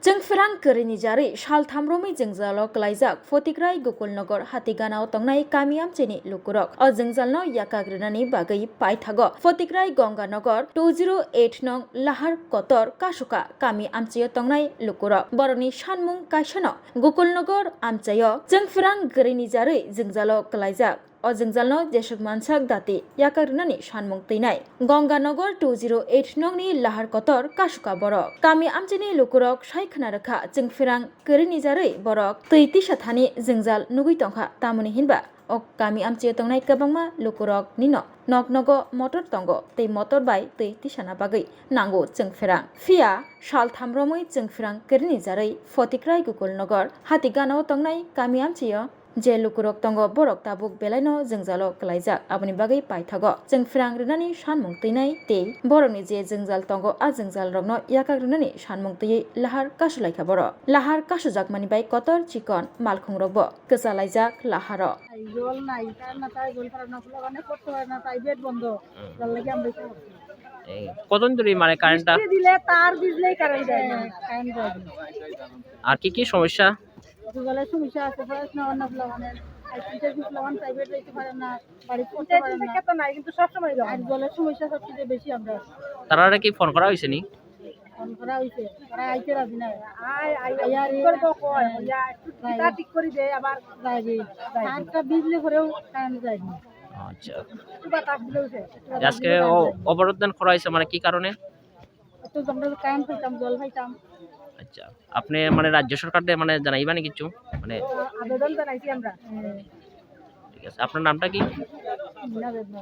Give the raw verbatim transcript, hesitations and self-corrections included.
Chwngphrang kwrwini jarwi saltham romwi jwngjalo kwlaijak Photikrai Gokulnagar Hatiganao tongnai kami amchaini lukurok. O jwngjalno yakak rwnani bagwi paithago Photikrai Gonganagar two zero eight nong Lahar Kotor Kasuka kami amchaio tongnai lukurok. Borokni sanmung kaisano Gokulnagar amchaio chwngphrang kwrwini jarwi jwngjalo kwlaijak. O jwngjalno jesuk mansak dati yakak rwnani sanmung twinai. Gonganagar two zero eight nongni Lahar Kotor Kasuka borok. Kami amchaini lukurok sai khna rwkha chwngphrang kwrwini jarwi borok twi tisa thani jwngjal nugwi tongkha, tamoni hinba o kami amchaio tongnai kwbangma lukurok nino nok nogo motor tongo tei motor bai twi tisana bagwi nango chwngphrang. Phiya saltham romwi chwngphrang kwrwini jarwi Photikrai Gokulnagar Hatiganao tongnai kami amchaio je lukurok tongo, borok tabuk belaino jwngjalo kwlaijak, aboni bagwi paithago chwngphrang rwnani sanmung twinai tei borokni je jwngjal tongo, a jwngjalrokno yakak rwnani sanmung twiwi lahar kasulaikha borok. Lahar kasujakmani bai kotor chikon malkhungrokbo kwchalaijak laharo. Jol nai, tar na tai jol para na khula, mane porto na tai bed bondo. Hmm. Jol lagi ambai ko. এই কতদিন ধরে মানে কারেন্টটা? বৃষ্টি দিলে তার ভিজলেই কারেন্ট যায় না। হ্যাঁ, কারেন্ট যায় না। আর কি কি সমস্যা? জলের সমস্যা আছে, পড়াশোনা অন্য পোলাপানের, আর তিনটা পোলাপান প্রাইভেট যাইতে পারে না, বাড়ি পড়তে পারে না। তো নাই, কিন্তু সবসময় আর জলের সমস্যা সবচেয়ে বেশি আমরা। তারা কি ফোন করা হয়েছে নি? ফোন করা হয়েছে, তারা আইতে রাজি না। আয়, আয়, আয়, আর কি করবো কয়, ইয়া, একটু তা ঠিক করে দে, আবার যাইবে, যাইবে। তারটা ভিজলে পরেও কারেন্ট যায়নি। আচ্ছা। একটু বাতাস দিলেও শেষ। আজকে অ-, অবরোধ দেন করা হয়েছে মানে কি কারণে? তো আমরা কারেন্ট পাইতাম, জল পাইতাম। আচ্ছা, আপনি মানে রাজ্য সরকারকে মানে জানাইবা নি কিছু? মানে আ-, আবেদন জানাইছি আমরা। ঠিক আছে, আপনার নামটা কি? মিনা বেগম।